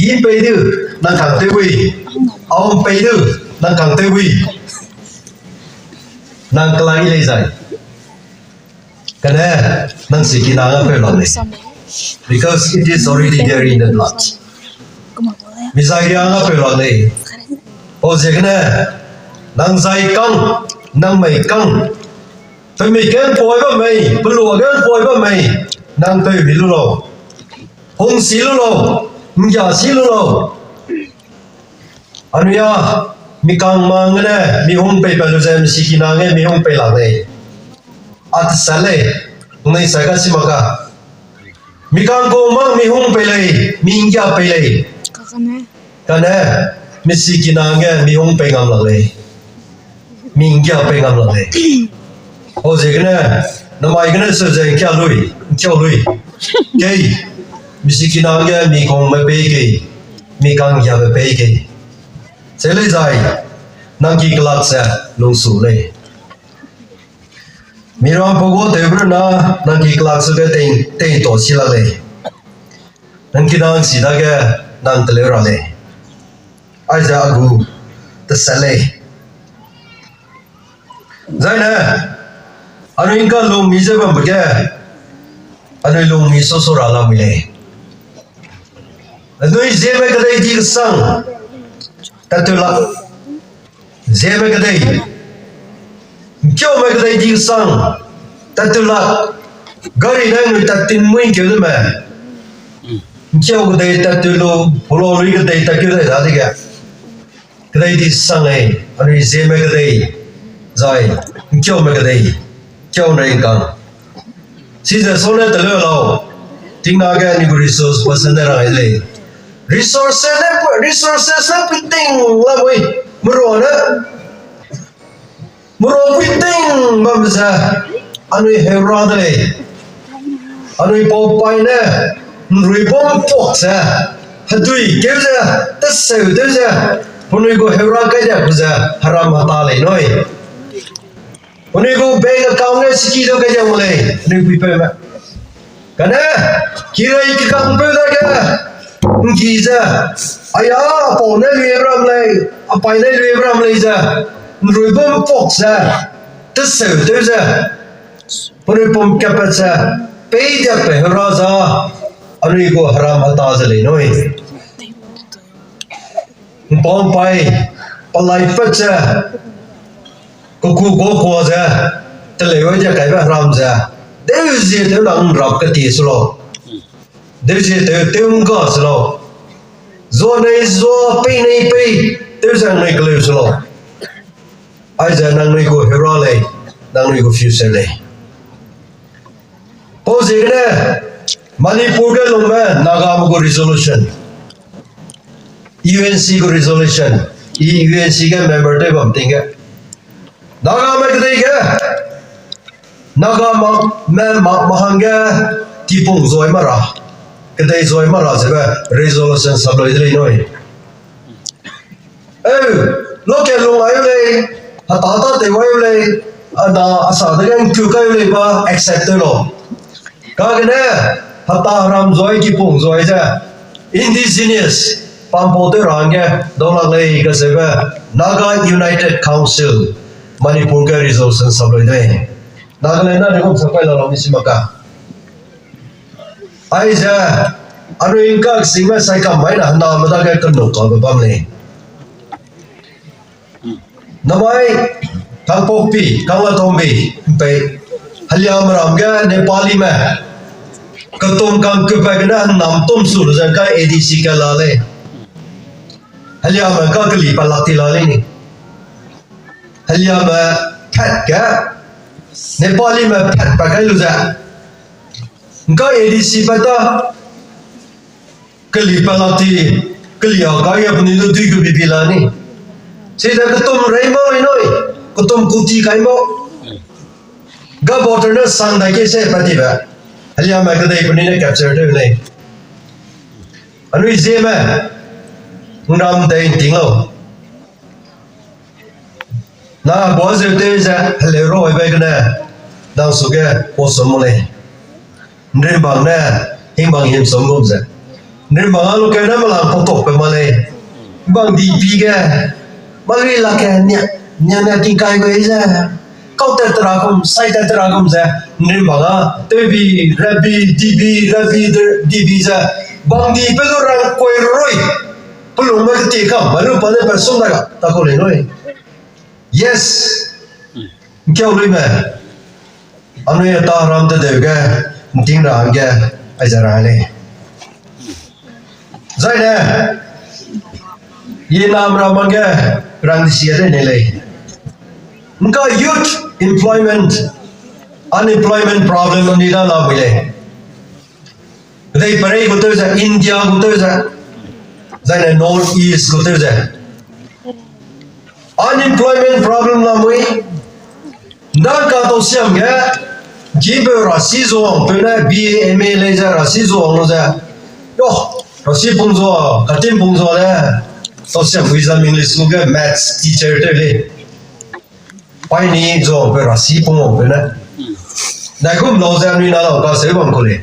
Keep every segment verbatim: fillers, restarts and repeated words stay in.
Ipei du, nang kang tew bui. Aum pei du, nang kang tew bui. Nang kelai lei zai. Kane, nang sikina nga peu lak lei. Because it is already there in the blood. Mi zai ria nga peu lak lei. Pau ziegene, nang zai kang, nang mei kang. Pe mi ge ’mpoi bam mei, pe lua ge ’mpoi bam mei, nang peu mi lu lau. Hung si lu lau, ’nggia si lu lau. Anui â, mi kang mang gene, mi hung pei pa lu ze, mi sikina ge, mi hung pei lak lei. A tesat lei, ngnei sai ka si mak ka. Mi kang kau mang, mi hung pei lei, mi ’nggia pei lei. Kane, mi sikina ge, mi hung pei ngam lak lei. Mi ’nggia pei ngam lak lei. Pau ziegene, namai gene seu ze ’ngkia lui, ’ngkiau lui. Kei, mi sikina ge, mi kangme pei kei, mi kang ’nggiabe pei kei. Che lei zai, nang ki kelak ze, lungsu lei. Mi rampau gu tewbe na, nang ki kelak su ge tei, tei ta si lak lei. Nang kina ’nsi dage, nang teleu ra lei. Aize a gu tesat lei. Zaine, anui ’ngka lungmi ze bambe ge, anui lungmi susu ra lamui lei. Anui ziemme kedei di kesang, tat tew lak. Ziemme kedei, ’ngkiaume kedei di kesang, tat tew lak. Gari ne anui tat tin mui ’ngkeu de me. ’Ngkiau kedei tat tew lu, pulo lui kedei tat keu dai dadege. Kedei di sang lei, anui ziemme kedei, zai, ’ngkiaume kedei, ’ngkiau ne ’ngkang. Chize sone teleu lau, tingna ge anui gu resource person ne rang ai lei. Resources ne, resources ne pui ting lamui, merua ne, merua pui ting bam ze, anui heura de lei. Anui pau pai ne, ’nruibum puak ze, hedui keu ze, teseu tew ze, penui gu heura kai diak ze, heram heta lei nui. Penui gu bank account ne siki du kai diak lei, penui puipeume. Kane, kirei kikangpeu dage, ’nggi ze, aya, apau ne lui ram lei, apai ne lui ram lei ze, ’nruibum puak ze, teseu tew ze, penui pum kapat ze, peidiakbe heura za, anui gu heram heta ze lei nui. ’Mpau ’mpai, pelai pat ze, keku kua kua ze, teleu ai diak kaibe heram ze, deuzie tew nang ’nrap ketie se lau. Deuzie tew, tew ’ngga se lau. Zua nei zua, pei nei pei, tew ze nangnui keleu se lau. Aize nangnui gu heura lei, nangnui gu future lei. Pau ziegene, Manipur ge lungme Nagame gu resolution, U N C gu resolution, i U N C ge member tew bam ting ge. Nagame kedei ge, Naga ma, me ma, mahangge, tipung zoi ma ra, kedei zoi ma ra zebe resolution sap loi de lei nui. Eu, local lung ai lei, heta ta tei wai lei, ana asa dege ’ngku kai lei ba accept tew lau. Kagene, heta heram zoi, kipung zoi ze, indigenous, pampau tew ra hangge, dau lak lei kacheube, Naga United Council, Manipur ge resolution sap loi de lei. Nagaland ne anui gum sa kai la lau mi si mak ka. Aize, anui ’ngkak singme saikam mai na hename dage kenuk kabe bam lei. Namai, Kangpokpi, Kanglatongbi, ’mpei, heliame ram ge Nepalime, ketum kangkutbe gene hênam tum su lu ze ’ngkai A D C ka la lei. Heliame ’ngka keli pa lak ti la lei ni. Heliame pat ge, Nepalime pat pa kai lu ze, ’ngkai A D C pa ta, keli pa lak ti, keli a kai ge penui du dui kebi bi la ni. Chide ketum rei mau lei nui, ketum kuti kai mau. Ga border ne sang dai ke se pa tibe. Heliame kedei penui ne capture tew lei. Anui ziemme, ’nram dei ’nting lau. Na bua zeu tew ze, heleu rau aibe gene, nang suge, pau sum mu lei. ’Nrimbang ne, hingbang him sum gum ze. Nrimba nga lu keu ne melang pau tok pe ma lei. Bang di pi ge. Mari la ke nia, nia nia tingkai gu ze. Kau tat tera kum, sai tat tera kum ze. Nrimba nga, tebi, rabi, dibi, rabi, de-, dibi ze. Bang di pe lu rang koi roi. Pelung me keti kam, ma lu pa ne person da ga, ta ko le noi. Yes. Nkiau lui me. Anui ta ram te deu ge, nting ra ge, ai ze ra lei. Zai ne, ye nam ram ge, rang di sia de ne lei. Nka youth employment, unemployment problem ni da la bui lei. Dei perei gu tew ze, India gu tew ze, zai ne North East gu tew ze. Unemployment problem la mui. Nda ka tau siam ge, ki peu ra si zuang, peu ne B A M A lei ze ra si zuang lu ze. Yo, ra si pung zua, katim pung zua le. Tau siam wi zam English gu ge maths teacher tew lei. Pai ni zuang peu ra si pung wang peu ne. Nai gum lau ze anui na lau ka seu bam ku lei.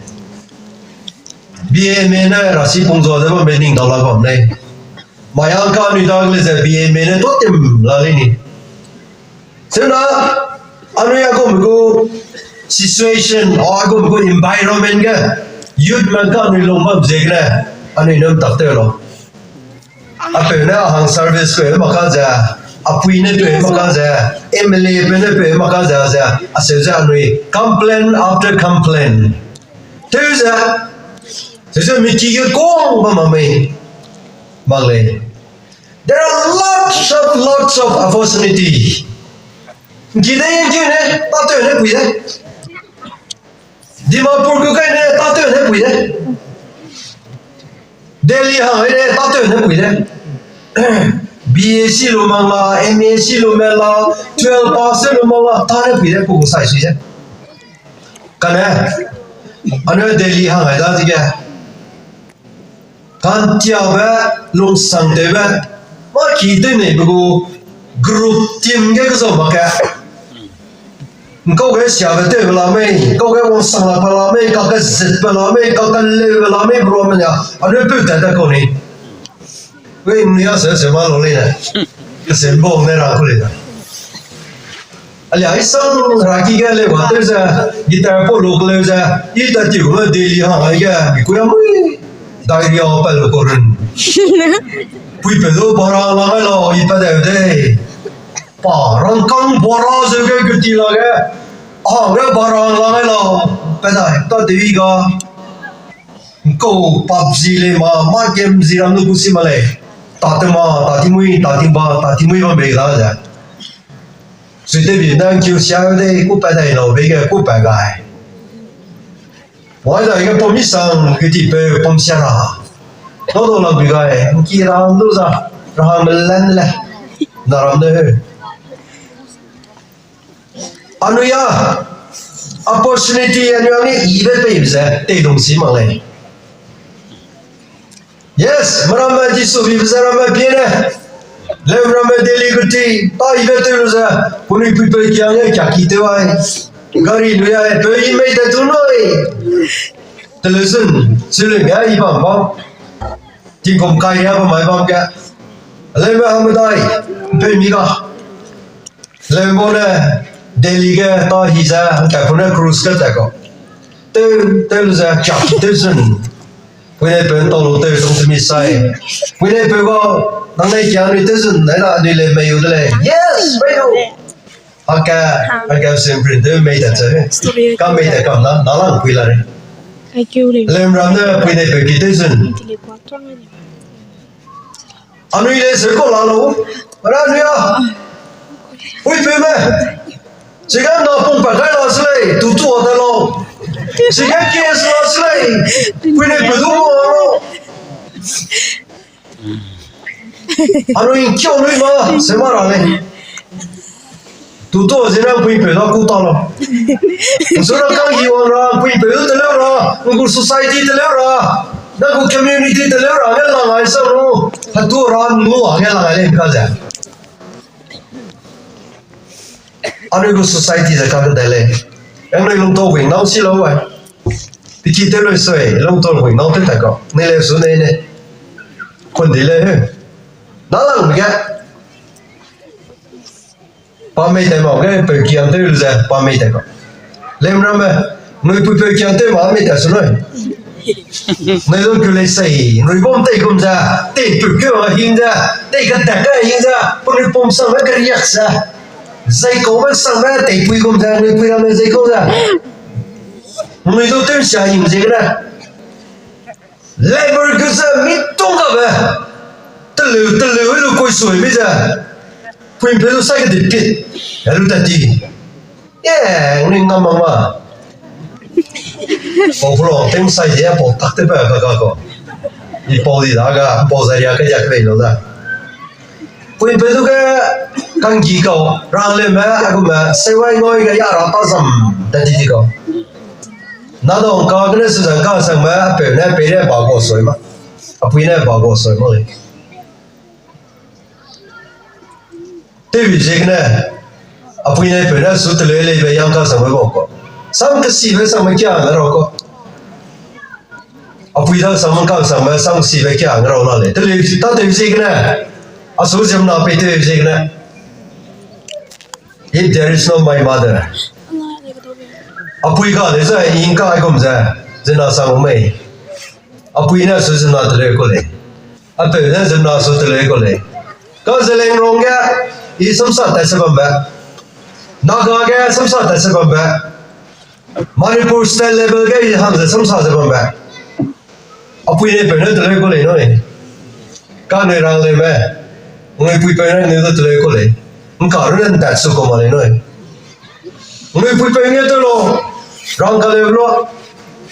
B A M A ne ra si pung zua ze bam be ning dau la bam lei. Mai ang ka anui dang le ze B A M A ne tuâ tim la lei ni. Sena, anui a gum gu situation, a gum gu environment ge, youth man ka anui lung bam ze gene, anui num tak tew lau. A peu ne a hang service peu mak ka ze, a pui ne peu mak ka ze, M L A peu ne peu mak ka ze, ze, a seu ze anui complain after complain. Tew ze, tew ze mi ki ge kong bam ma mei. Mak lei. There are lots of, lots of opportunity. Nki de, nki ne, tâtew ne pui de. Dimapur gu kai ne, tâtew ne pui de. Delhi hang ai ne, tâtew ne pui de. B A C lu mang la, M A C lu me la, twelve pass lu mang la, tâ ne pui de, pu gu sai sui de. Kane, ane Delhi hang ai da dige. Kantiabe, lungsangtewbe, mâ ki tew neibe gu group team ge kezau mak ge. Nkau ge siabe tewbe la mei, nkau ge wangsang lakbe la mei, kak ge zetbe la mei, kak ge leube la mei, bro me nia, anui peu tat da kau ni. Wei, nui a se se ma lu lei ne. Kese mbang ne ra ku lei ne. Alia, i sang ra ki ge leu ga tew ze, guitar pau lu keleu ze, i ta tiu me Delhi hang ai ge, mi kui a mui, diarrhea pa lu ku run. Puipeu du bara lang ai lau, i pa deu de. Pa, rangkâng bara zeu ge guti la ge, a ge bara lang ai lau, pa dai, ta tew i ga. Nkau PUBG lei ma, mâ game zi ram du ku si ma lei. Tate ma, tati mui, tati ba, tati mui bam bei la ze. Suitewbi nang kiu sia de, ku pa dai lau, bei ge ku pa gai. Wai dai ge pum i sang, guti peu pum sia ra. Dau dau lau bi gai, nki ram du za, ra hang me lan le. Na ram de heu. Anui a, opportunity anui a ne ibe peibe ze, teilung si mak lei. Yes, meramme Jisu bibe ze ramme pie ne. Leu ramme Delhi guti, ta ibe tew lu ze, penui puipeu kiang ge kiaki tew ai. Gari lui ai, peu i mei tat tu nui. Teleu zun, chileu ge i bam bam. Tingkum kai ria bam mai bam ge. Leu me hamedai, peu mi ga. Leu bau ne, Delhi ge ta hi ze, hangkaipeu ne cruise ge tat kau. Tew, tew lu ze, kiaki tew zun. Puinepeu ntau lu tew zun temi sai. Puinepeu ga, nang nei kia anui tew zun, nai la anui leu mei u de lei. Yes, mei u. Hangka, hangka simprin tew mei tat ze. Kam mei tat kam na, na lang pui la rei. Leu ram ne puinepeu ki tew zun. Anui le seu kau la lau. Ra anui a. Puipeu me. Chige na pung pa kai la se lei, tu tu a ta lau. Chige case la se lei. Puinepeu du lau. Anui kiau lui ma, se ma ra lei. Tu tu a zi na puipeu da ku ta lau. Zu ra kang hi wang ra, puipeu teleu ra, ngu society teleu ra, na gu community teleu ra, ne lang ai sa lu. Hatu ra nu a ne lang ai lei ka ze. Anui gu society ze kang de lei. Anui lungtau wing nau si lau ai. Piki te lui sui, long tol hui, nau te ta ko. Ne le su ne ne. Kun di le he. Na lang ge. Pa mei tai mau ge, peu kiang te lu ze, pa mei tai ko. Lem ram me, nui pui peu kiang te ma mei tai su lui. Nui lu ku le sei, nui bom tei gum ze, tei peu ke a hing ze, tei ke dak ke hing ze, pu nui pum sang me ke riak ze. Zai ko me sang me, tei pui gum ze, nui pui ram me zai ko ze. Nui lu te sia hing ze ke na. Labor ge ze mi tong ga be. Teleu, teleu lu koi sui mi ze. Pui peu lu sai ke de pit. Ya lu ta ti. Ye, nui ngam ma ma. Pau pulo, teng sai de, pau tak te ba ka ka ko. I pau di da ga, pau za ria ka yak bei lo da. Pui peu du ge, kanggi kau, rang le me, a gu me, sewai ngoi ge ya ra ta zam, da di di kau. Na dong ka gene su zang ka sang me, a peu ne, pei ne ba go soi ma. A pui ne ba go soi ma le. Tew ziegene, a pui ne peu ne su teleu lei be yang ka sang me bau ko. Sam kesibe sang me kia ne rau ko. A pui da sang me ka sang me, sam kesibe kia ne rau la lei. Teleu ta tew ziegene, a su ziemna pei tew ziegene. If there is no my mother. A pui ga le zai, ing ka ai gum ze, zena sang mei. A pui ne su zena teleu ko lei. A peu ne zena su teleu ko lei. Ka Zeliangrong ge, i samsa tat se bambe. Naga ge samsa tat se bambe. Manipur state level ge i hang ze samsa ze bambe. A pui ne peu ne teleu ko lei noi. Ka nui rang lei me. Nui pui peu ne nui du teleu ko lei. Nka ru ne ntat su ko ma lei noi. Nui pui peu ne te lo. Rang ka leu lo.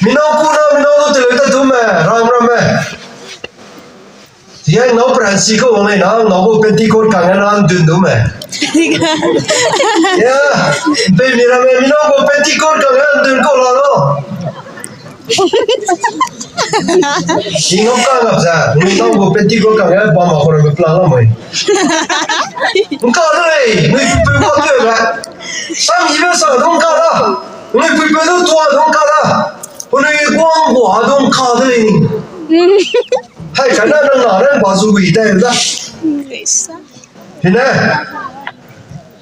Mi nau ku na, mi nau du teleu ta tu me. Rang ram me. Ye nau pransi ko wang lei na, nau gu Pentecost kang na ndun du me. Ya, pe mi ram me, mi nau gu Pentecost kang na ndun ko la lo. Ingam ka ngap za, mi nau gu Pentecost kang na ba ma ko ram plan la mai. Nka lei, mi pe ba ke ba. Sam yi me sa dong ka da. Mi pe pe du tua dong ka da. Puni guang gua dong ka de lei. Hai, kana nang na ran ba zu gui dai da. Hine.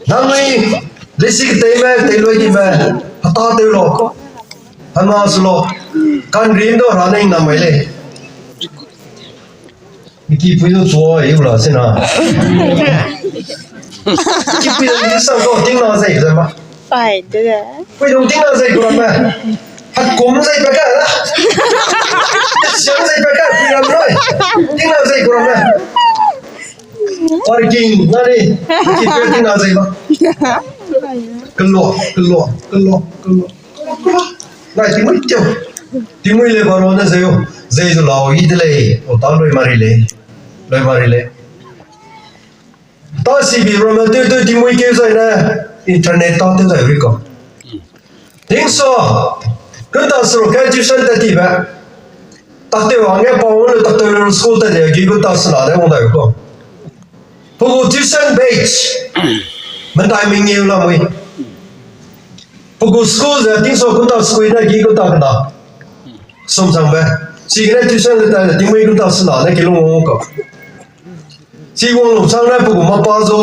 Nang ni lesi ke tei me, tei loi di me. Hata tei lo. Hana su lo. Kan rin do ra nei na mai lei. Mi ki pui lo tua i u la sina. Ki pui lo ni sang do ting na zai zai ma. Pai de. Pui dong ting na zai kura me. Hat kum zai pa ka la. Siang zai pa ka pui ram roi. Ting na zai kura me. Parking na ni. Ki pui ting na zai ma. Kelo, kelo, kelo, kelo. Nai tingmui teu. Tingmui le baro ne zai o. Zai zu lau i de lei. O ta loi mari lei. Loi mari lei. Ta sibi ram ne tew tew tingmui keu zai ne, internet ta tew zai ri ko. Tingso, kunta suro ke tuition tat ti be. Tak tew hangge pa wang le tak tew le school tat de gi kunta sena de wang dai ko. Pugu tuition batch, mentai mengeu la mui. Pugu school ze tingso kunta school ne gi kunta kena. Sum sang be. Chigene tuition le tat de tingmui kunta sena de kilung wang ko. Chi wang lungsang ne pegum ma pa zo,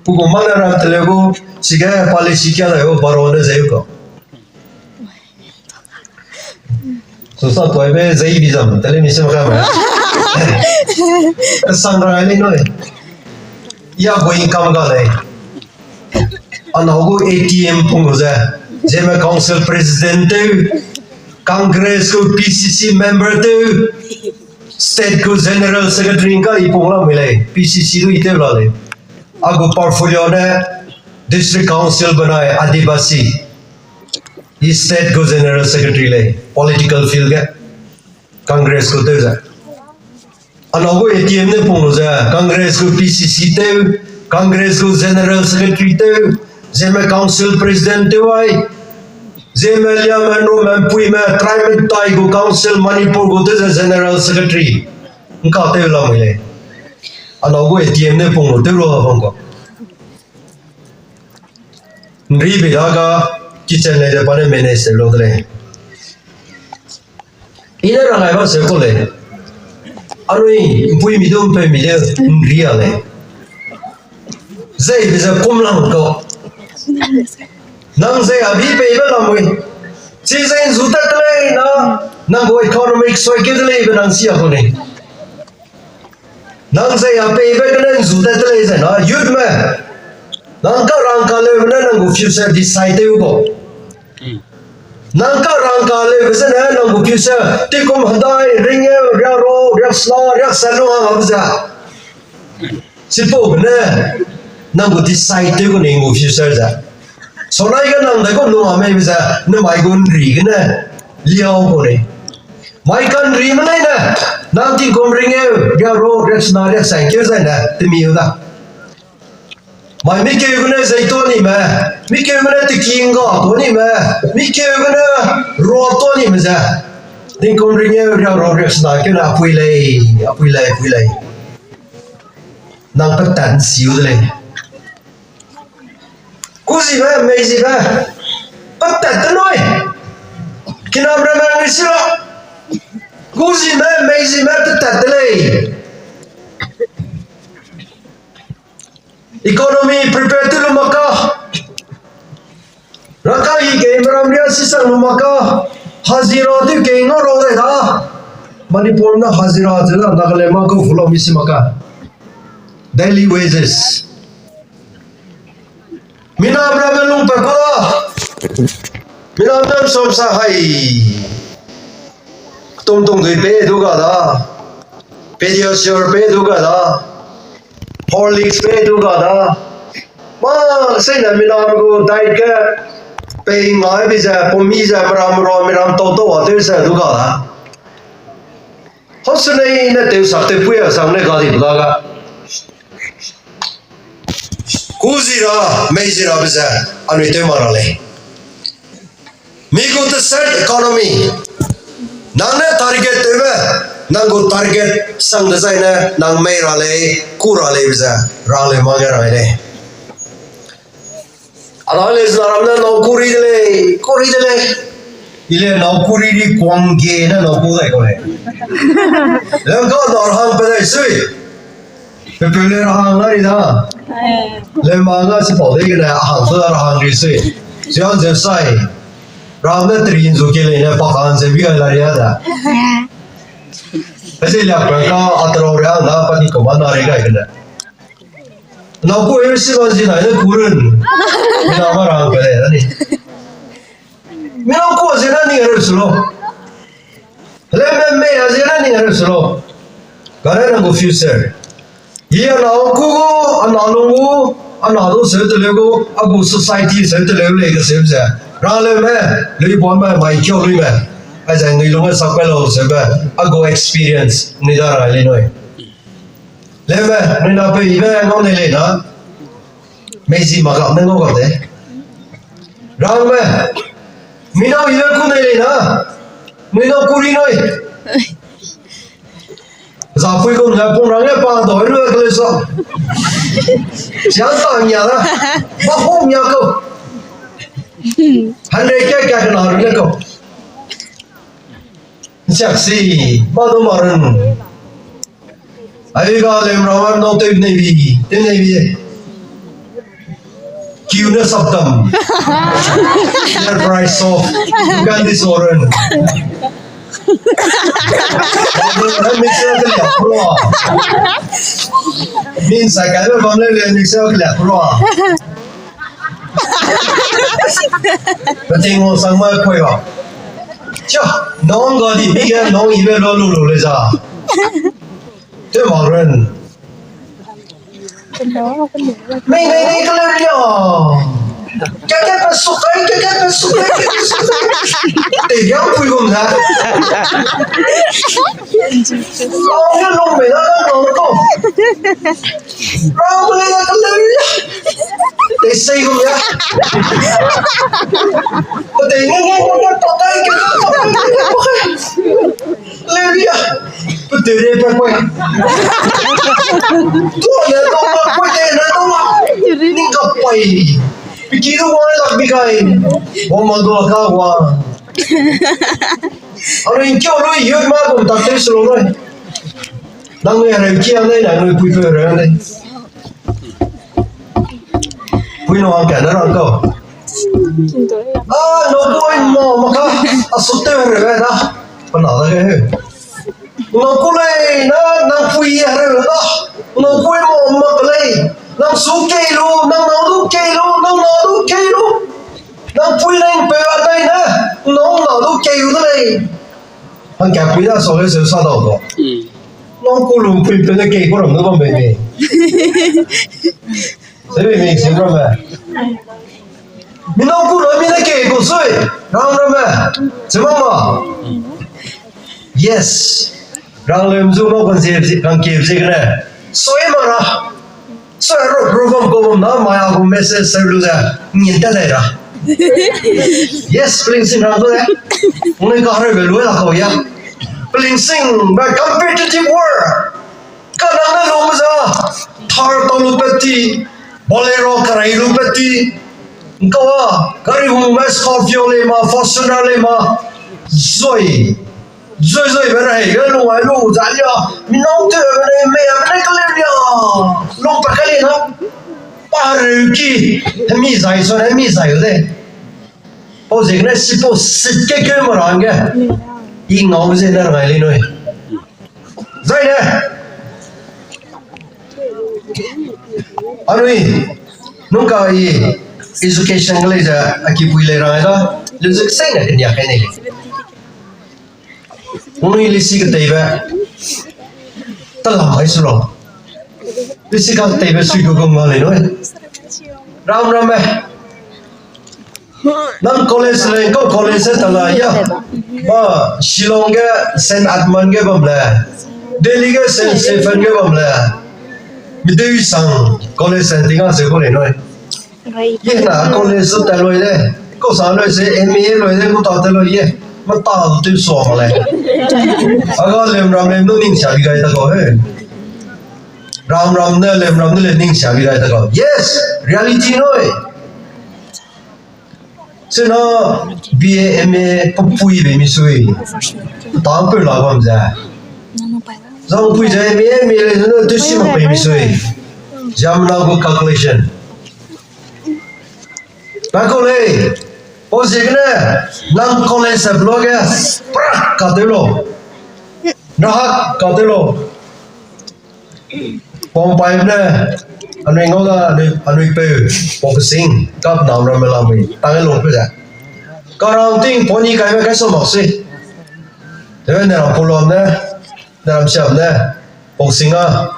pegum ma ne ram tele gu, chige pa le chi kia dai gu, baro ne zeu ko. So sa toi be zei bi zam, tele mi se ma ka me. Sang ra ni noi. Ya gu income ga lei. Anau gu A T M pung gu ze, Zeme Council President tew, Congress gu P C C member tew, State gu General Secretary ngka i pung la mui lei, P C C du i tew la lei. A gu portfolio ne District Council benai Adivasi. I State gu General Secretary lei, political field ge. Congress gu tew ze. Anau gu A T M ne pung lu ze, Congress gu P C C tew, Congress gu General Secretary tew, Zeme Council President tew ai, Zeme liame, nrume, mpuime, tribe tai gu Council Manipur gu tew ze General Secretary. Ngka tew la mui lei. Anau gu A T M ne pung lu tew lu ha bam ko. Nri bei da ga kitchen lei de pa ne manage tew lu de lei. I ne rangai ba se ku lei. Anui mpui mi du mpeu mi de nri a lei. Zai be ze kum lang ko. Nang zai a bi pei be lamui. Chi zai nzu tat te lei na, nang gu economic soi ke de lei be nang si a ku lei. Nang zai a pei be gene nzu tat te lei zai na, youth me. Nang ka rang ka leu ne nang gu future decide te u ko. Nang ka rang ka leu be zene nang gu future, tingkum hedai, ringeu, riak ro, riak sena, riak sena hang a be ze. Sipau gene, nang gu decide te gu ne nang gu future ze. Sonai ge nang dai gu nung a mei be ze, ne mai gu nri gene, liau gu ne. Mai kan ri me lei ne, nang tingkum ringeu, riak ro, riak sena, riak sang keu zai ne, temi u da. Mai mi keu gene zei to ni me, mi keu gene teking ga to ni me, mi keu gene ro to ni me ze. Tingkum ringeu, riak ro, riak sena keu ne apui lei, apui lei, apui lei. Nang petat nsiu de lei. Ku zi be, mei zi be. Petat de nui. Kinam ramme ngi si ra. Ku zi be, mei zi be, petat de lei. Economy prepare te lu maka. Raka i ke meram ria sisang lu maka. Hazira te ke ngau ro de da. Manipur na hazira te da, Nagaland ma ko fulo mi si maka. Daily wages. Minam ramme lung pe ku da. Minam dam som sa hai. Tum tum dui pe du ga da. Pediasure pe du ga da. Horlicks pe du ga da. Ma, sei na minam gu diet ke. Pei ngai bi ze, pumi ze, meram ro, meram tau tau a te ze du ga da. Hau se nei ne teu sak te pui a sang ne ga di bu da ga. Ku zi ra, mei zi ra be ze, anui tew ma ra lei. Mi gu te set economy. Nang ne target tew be, nang gu target sang de zai ne, nang mei ra lei, ku ra lei be ze, ra lei ma ge ra lei. Ada le zina ram ne nau kuri de lei, kuri de lei. I le nau kuri di kuang ge ne nau ku dai kau lei. Lem ka na rahang pe dai sui. Pe pe le rahang na ri da. Le ma nga si pau de ge ne ahang su da rahang ri sui. Zian ze sai. Ram ne trin zu ke lei ne pa kan ze bi gai la ri da. Pe se liak pe ka a tro ri hang da pa ni ko ba na ri gai ke ne. Nau ku e si ba zi nai ne ku run. Mina ma rang pe le da ni. Mina ku zi na ni re su lo. Le me me a zi na ni re su lo. Ka re na gu future. Yi a nau ku gu, a na lung gu, a na du seu te le gu, a gu society seu te le le ke seu ze. Ra le me, lui bon me, mai kyo lui me. A ze ngui lung e sak pe lo seu be, a gu experience ni da ra le noi. Leme, mina pe ibe ngau nei lei na. Mei zi mak gap ne ngau gap de. Rangme, mina ibe ku nei lei na. Mina ku ri noi. Za pui kum ne pung rang ne pa doi lu e kele sa. Siang ta nia da. Ba hong nia ko. Hande ke ke na ru ne ko. Siak si, ba do ma ren. Ai ga lem ra wan no te nei bi, te nei bi. Kiu ne sap dam. Share price of Gandhi Soren. Ba do ne mixer te lia pro. Min sa ka be bam le le mixer te lia pro. Peting wo sang ma koi ba. Cha, nong ga di, mi ge nong ibe lo lu lu le za. Te ma ren. Mei nei nei ka le ria. Ka ka pa su kai, ka ka pa su kai, ka ka su kai. Te yang pui gum da. Nong ge long mei da, nong ko. Rau le ya ka le ria. Te sei gum ya. Te nge nge nge nge pa kai ka ka pa kai. Leria, pe tere pe koi. Tu ne to ma koi te ne to ma. Ni ka pai. Piki du wa lak bi kai. Wa ma du ka wa. Anui keu lui youth ma gum tak te solo noi. Nang nui hereu ki ang dei, nang nui pui peu hereu ang dei. Pui no ang ka na rang kau. A, no pui mo maka, a sut te hereu da. Pana da ke. Nang ku lei na, nang pui hereu da. Nang pui mo mak lei. Nang su kei lu, nang nau du kei lu, nang nau du kei lu. Nang pui nang peu a dai na, nang nau du kei lu de lei. Hangka pui da so le se sa dau do. Nang ku lu pui pe ne kei ku ram ne bam bei mei. Se bei mei se ram me. Mi nang ku lu mi ne kei ku sui. Ram ram me. Se ma ma. Yes. Rang lem zu ma kon se kan kei se ne. Soi ma ra. Soi ro ro bam ko bam na ma ya gu message se lu ze. Ngin ta dai ra. Yes, pelingsing rang du de. Ngai ka re be lu la ko ya. Pelingsing ba competitive world. Ka nang ne lu za. Thar tau lu peti. Bolero karai lu peti. Nkawa, gari hung ma Scorpio le ma, Fortuner le ma. Zoi. Zoi zoi be rai, ga lu ai lu, za lia. Mi nau te be ne, me ya ne ka le lia. Lu pa ka le na. Pa re ki. Hemi zai so, hemi zai de. Pau ziegene sipau sit ke ke ma rang ge. I ngau ze ne rai le noi. Zaine. Anui, nungka i education ge lei ze, a kipui lei rang da, lu ze keseng ne kenia kai nei lei. Nui lisi keteibe, talam ai su lo. Lisi ka keteibe sui gu gum ma lei noi. Ram ram me. Nang college lei, kau college se tala ya. Ma, Shillong ge Saint Edmund ge bam le. Delhi ge Saint Stephen ge bam le. Midui sang college se tinga se ko lei noi. Ye na college su ta loi le. Kau sa loi se M A loi le, kau ta ta loi ye. Ma ta tu so ma le. Aga lem ram lem nu ning sia bi gai ta ko he. Ram ram ne lem ram ne le ning sia bi gai ta ko. Yes, reality noi. Sena B A M A pepui be mi sui. Tang peu la bam ze. Zang pui ze M A M A le zene tu si mak pe mi sui. Jamna gu calculation. Ba ko lei. O ziegene nang college se bloge. Prak ka te lo. Nahak ka te lo. Pongpai ne, anui ngau da, anui, anui peu, pau kesing, kap nau ramme lamui, tang e lung peu da. Karang ting, poni kai me kai so mak si. Tebe ne ram pulom ne, ne ram siam ne, pau sing a.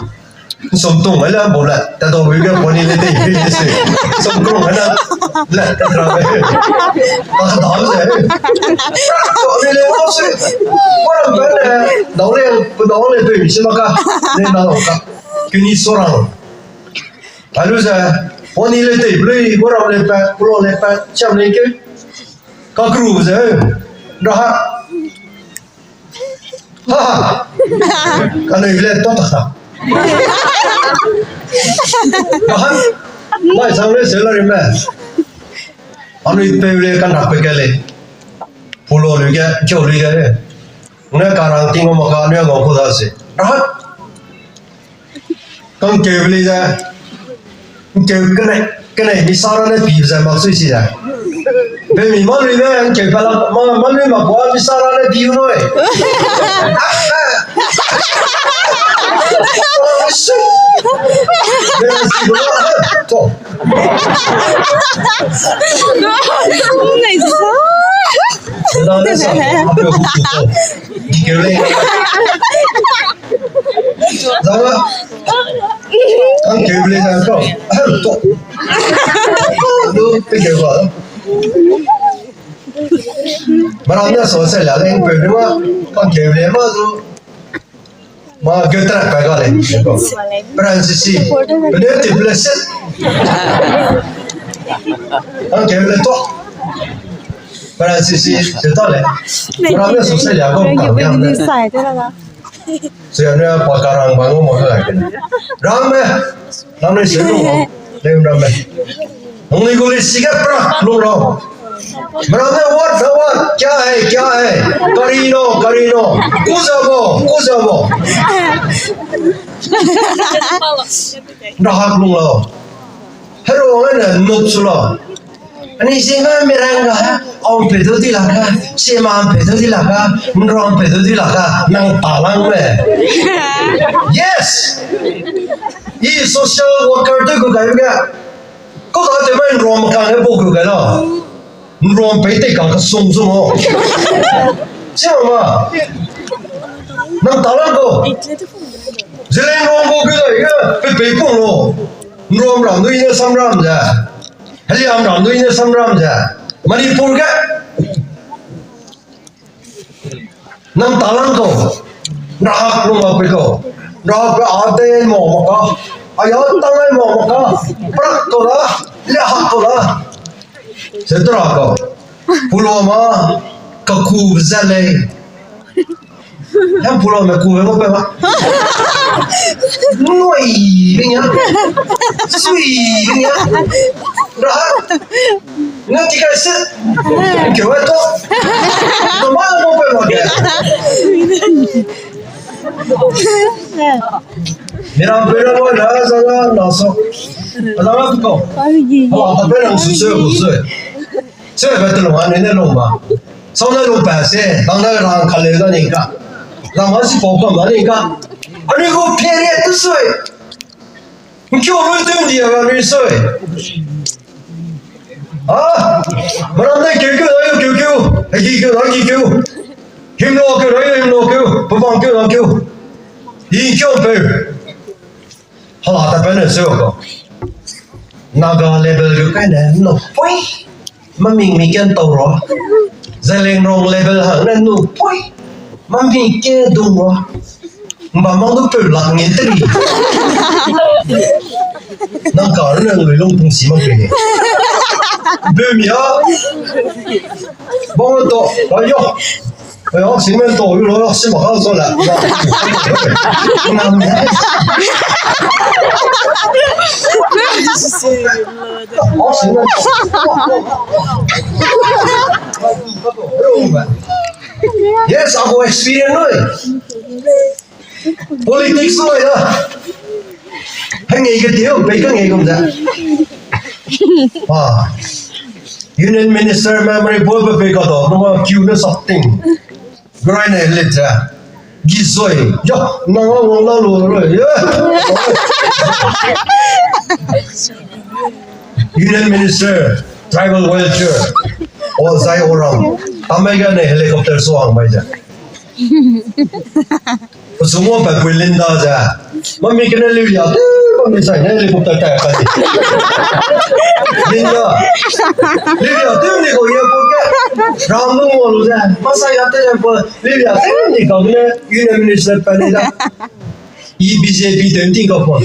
Som tung ai la bo la, ta dong wi ge poni le dei, bi si. Som krung ai la, la, ta tra be. Ta ta ze. Ko ni le mo si. Ko ram be ne, dau le, dau le peu mi si ma ka. Ne na lo ka. Kini sorang. Alu ze, poni le tei blui, boram le pat, pulo le pat, cham le ke. Kakru ze, raha. Ha ha. Kanui le to ta ta. Raha. Mai sang le se la ri me. Anui peu le kan rak pe ke le. Pulo lui ge, chau lui ge le. Nge karang ting ma ka nui ngau ku da se. Raha. Kangkeu le ze, kangkeu kene, kene mi sara ne pi ze mak sui si ze. Be mi ma lui ne, kangkeu pa la, ma, ma lui ma kwa mi sara ne pi u noi. Be si bo, to. Nai sa. Nda ne sa, a pe ku ku to. Kangkeu le. Zara. Kangkeu le zara ko. Ahem to. Lu pe keu ba. Mara ne so se la le pe de ma. Kangkeu le ma zu. Ma ge tra pa ga le. Pran si si. Pe ne ti blessed. Kangkeu le to. Pran si si. Se to le. Mara ne so se la ko. Sai de la. Sui anui a pa karang bang mo ka ke. Ram me, ram me se lu mo. Lem ram me. Nung ni gu lisi ge pra lu ro. Meramme, what, what, kya hai, kya hai? Kari no, kari no. Kuzabo, kuzabo. Rahak lung lo. Hero ne nuk su lo. Ani si ma mirang ga, ong pe du di la ka, si ma pe du di la ka, nrong pe du di la ka, nang talang me. Yes. I social worker tu ku kai ga. Ko da te mai nrong ka ne bo ku kai lo. Nrong pe te ka ka sung su mo. Siama. Nang talang ko. Zeliangrong ko ke dai ke, pe pe pung lo. Nrong ram dui ne sam ram ze. Heliam ram dui ne sam ram ze. Manipur ke. Nang talang ko. Rahak lung ma pe ko. Rahak pe a de mo ma ka. Aya tang ai mo ma ka. Prak ko la. Le hak ko la. Se tra ko. Pulo ma. Ka ku ze lei. Hem pulo me ku me pe ma. Noi bing ya. Sui bing ya. Ra. Nga ti kai se. Ke wa to. No ma mo pe ma ke. Miram pe ra mo na za na na so. Ala ma ko. Ala ta pe rang su se ku se. Sui ba te lung a ne ne lung ba. Sau ne lung pa se, dang ne rang ka le da ning ka. Rang ma si pau kam da ning ka. Ani gu period tu sui. Nkiu lui tu ndi a ga mi sui. Ah, maram ne kiu kiu da kiu kiu. Hegi kiu da hegi kiu. Him lo kiu da him lo kiu. Pabang kiu da kiu. Yi kiu pe. Hala ta pe ne se ko. Naga level gu kai ne no pui. Maming mi ken tau ro. Zeliangrong level ha ne no pui. Maming ke dung ro. Mba mang du peu lak nge te ni. Nang ka ne lui long pung si mang pe ni. Be mi a. Bang to. Ayo. Ai, oxygen to, yu lo, oxygen ma ka zo la. Oxygen. Yes, I have experience, no? Politics lo ya. Hangei ge tiu, pei ka ngei gum da. Ah. Union Minister memory board pe pei ka do, no ma kiu ne something. Grai ne le ja. Gizoi. Ya, na wa wa la lo lo. Ya. Union Minister, Tribal Welfare. O zai oram. Tamai ga ne helicopter so ang bai ja. Pesumo pa pui Linda ze. Mami kene liu ya te, mami sai ne helicopter ta ka di. Linda. Liu ya te ni ko ye ko ke. Ram no mo lu ze. Ma sai ya te ko liu ya te ni ko ne Union Minister pa ni da. I B J P te ni ko ko.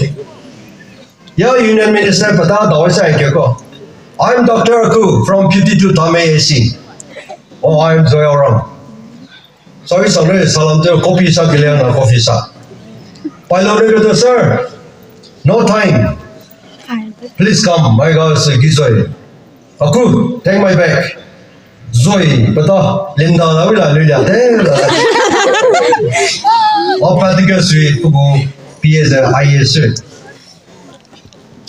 Ya Union Minister pa da da sai ke ko. I'm Doctor Aku from Pyithu Tame A C. Oh, I'm Zoyaram. Sorry, sorry, salam te, coffee sa, kiliang na coffee sa. Pilot ne kata, "Sir, no time. Please come, my girl is Gizoi. Aku, take my bag." Zoi, pata, Linda la, wila, Linda, te, la. Apa tiga sui, kubu, P S, I S.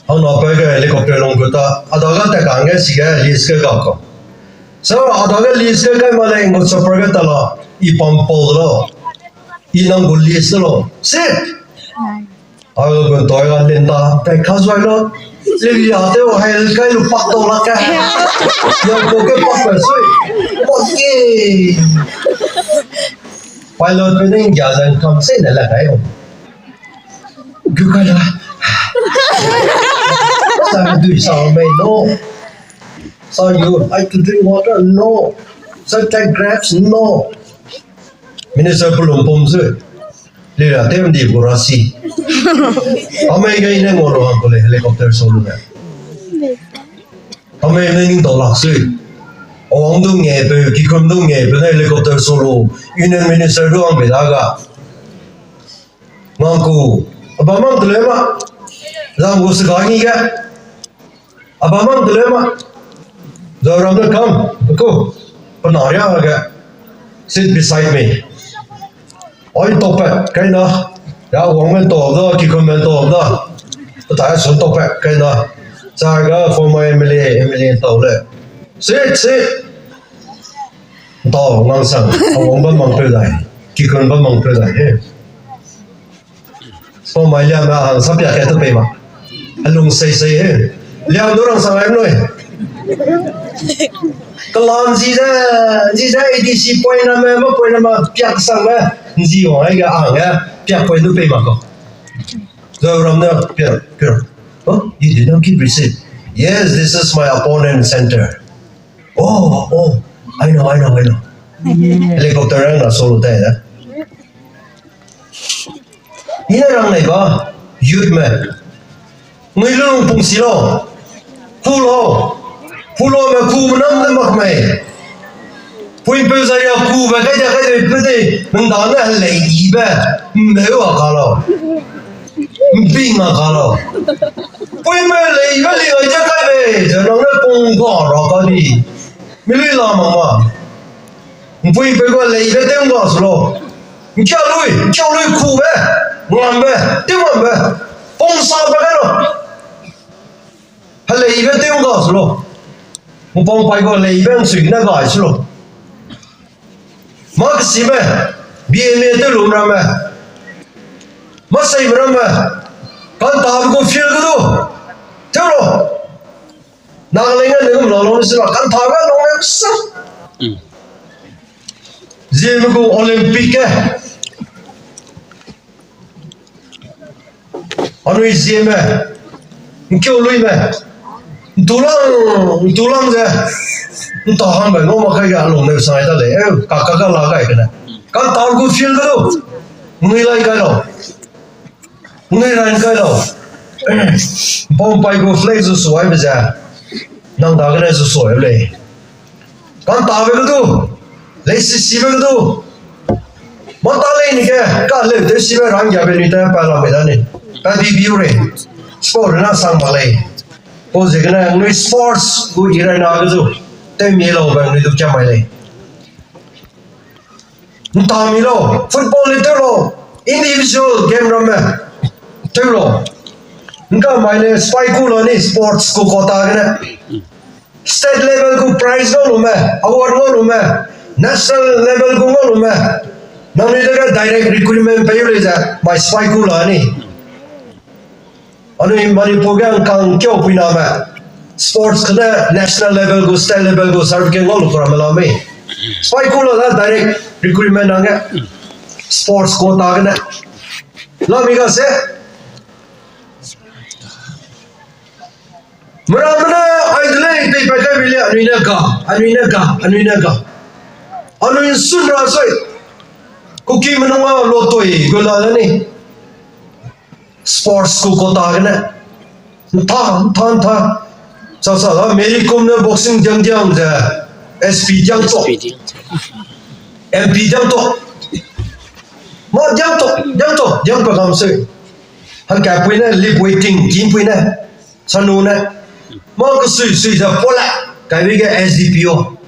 Hang na pa ge helicopter long kuta, a da ga ta kang ge si ge list ge ga ko. So, a da ge list ge kai ma le ngo chopper ge ta la, i pam pau lo. I nang gu list lo. Sit. A ga gun to ga Linda, ta ka zoi lo. Linda te o hai kai lu pak to la ka. Ya ko ke pak pa sui. Pak ke. Pilot pe ning ya zan kam se na la kai o. Gukala. Sir, do you saw me? No. Sir, you like to drink water? No. Sir, take grapes? No. Minister pulum pum zu. Lira tem di burasi. Amai gai ne ngolo ang kule helicopter solo ne. Amai ne ning to lak sui. Awang du nge pe, kikum du nge pe ne helicopter solo. Union Minister du ang be daga. Ngangku, abamang teleu ma. Zanggu sega ngi ge. Abamang teleu ma. Zoram ne kam, ko, pena ria ge, sit beside me. Oi tope, kaina, ya wangme to da, kikume to da. Peta sun tope, kaina. Zaga former M L A, M L A to le. Sit, sit. Dau ngangsang, a wang ba mang peu dai. Kikun ba mang peu dai, he. So mai liam na hang sa pia ke tu pei ma. A lung sei sei he. Liam du rang sang ai noi. Kalam zi ze, zi ze A D C point na me, ma point na ma, piak sang me. Zi wang ai ga hang ga, piak point du pei ma ko. Zoram ne, piak, piak. Oh, you did not keep receipt. Yes, this is my opponent center. Oh, oh, I know, I know, I know. Helicopter na solo tai da. Ine rang nei ba, youth me. Ngui lung pung si lo. Ku lo. Ku lo me ku menam de mak mei. Pui peu zaria ku be kai de kai de pe de. Mengda ne helei i be. Meu a ka lo. Mbing a ka lo. Pui me lei be lei ai ja kai be. Ze nang ne pung ba ra ka di. Mi lui la ma ma. Mpui peu ga lei be tew ga su lo. Nkia lui, nkia lui ku be, ngam be, tew ngam be, pong sa be ga lo. Helei be tew ga su lo. Mpong pai ga lei be nsui ne ga su lo. Ma kesi me, B M A tew lu ramme. Ma sei me ramme. Kan ta be gu field ga du. Tew lo. Nang lei nge ne gum la lo si la, kan ta ga lo ne sa. Zeme gu Olympic ge. Anui zieme, nkeu lui me, ntulang, ntulang ze, nta hangbe ngau mak kai ga lung ne sai da lei, eu, ka, ka, ka la gai kene. Kan ta gu field ga du, ngui lai kai lo, ngui ran kai lo. Bom pai gu flag zu suai be ze, nang da gene zu suai lei. Kan ta be ga du, lei sisi be ga du, mata lei ni ge, ka leu tew si be rang ya be ni te pa la me da ni. Pa bi bi re. Sport na sang ma lei. Pau ziegene nui sports gu i rai na ge zu. Tew mi lau be nui du kia mai lei. Nta mi lau, football le tew lau, individual game ramme tew lau. Nka mai le spy ku la ni sports gu quota gene. State level gu prize ngau lu me, award ngau lu me, national level gu ngau lu me. Nangnui dege direct recruitment pei lei ze, mai spy ku la ni. Anui Manipur ge ngkang kiau pui na me. Sports kene national level gu, state level gu certificate ngau lu kura me la mei. Spy ku la da direct recruitment nang ge. Sports quota gene. La mi ga se. Mera mena ai de lei pei pai kai bi le anui ne ga, anui ne ga, anui ne ga. Anui sun ra soi. Kuki menung a lo toi gu la le ni. Sports gu quota gene. Ntha, ntha, ntha. Sa sa la, Mary Kom ne boxing diang diang ze, S P diang to. M P diang to. Ma diang to, diang to, diang pe kam se. Hangka pui ne, lip weighting, kim pui ne. Sanu ne. Ma kesui sui ze pola, kaibe ge S D P O.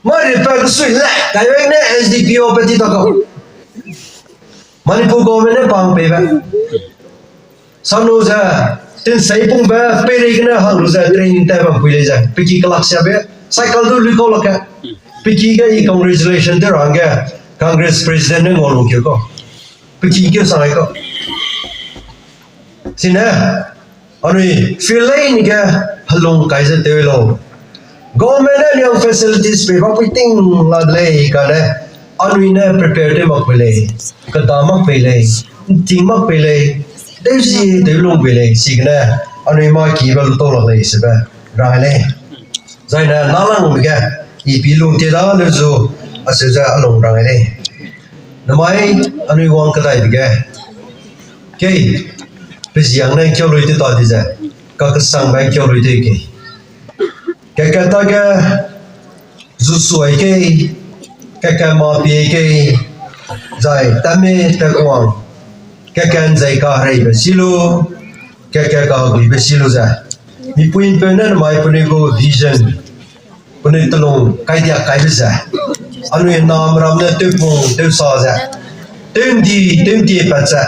Ma ri pa kesui le, kaibe ne S D P O pe ti ta ko. Manipur government ne pang peibe. Sanu ze, tin sei pungbe, peirei gene hang lu ze, training tai bam pui lei ze, peki kelak siabe, cycle du lui kau lak ge. Peki ge i congratulation te rang ge, Congress president ne ngau lu keu ko. Peki keu sang ai ko. Sine, anui field lei ni ge helung kai ze tew lau. Government ne niang facilities pei bak pui ting la de lei kane, anui ne prepare tew mak pei lei, keda mak pei lei, nting mak pei lei, tew zi tew lung pei lei, chigene, anui ma kibe lu tau lak lei sebe, ra lei. Zaine nalangbe ge, i pi lung tie da le zu, aseu ze a lung ra lei. Namai, anui wang kedaibe ge. Kei, pe ziang ne kiau lui te ta di ze, kakesangbe kiau lui te kei. Keke ta ge, zu suai kei, keke ma pie kei, zai tame tekuang, keke nzei kahereibe si lu, keke kaheguibe si lu ze. Mipui ’mpeu ne namai penui gu vision, penui telung kaidiak kaibe ze, anui hename ram ne tewpung tewsa ze, tew'ndi tew'ndie pat ze,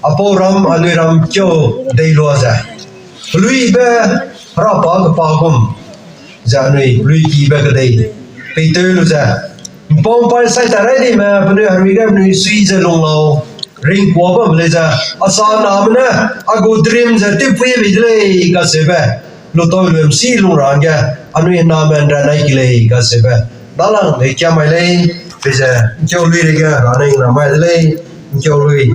apau ram anui ram keu deilua ze, peluibe herapa kepa gum ze anui peluikibe kedei peitew lu ze, ’mpau ’mpai sai ta rai dime penui herui ge penui sui ze lung lau, ringkua bam lei ze, a sa name ne a gu dream ze tewpui bei de lei kacheube, lutau lum si lung ra hangge, anui hename ’nra nai ki lei kacheube, dalang lei kia mai lei, peize ’ngkeu lui reige ra ne ’nra mai de lei, ’ngkeu lui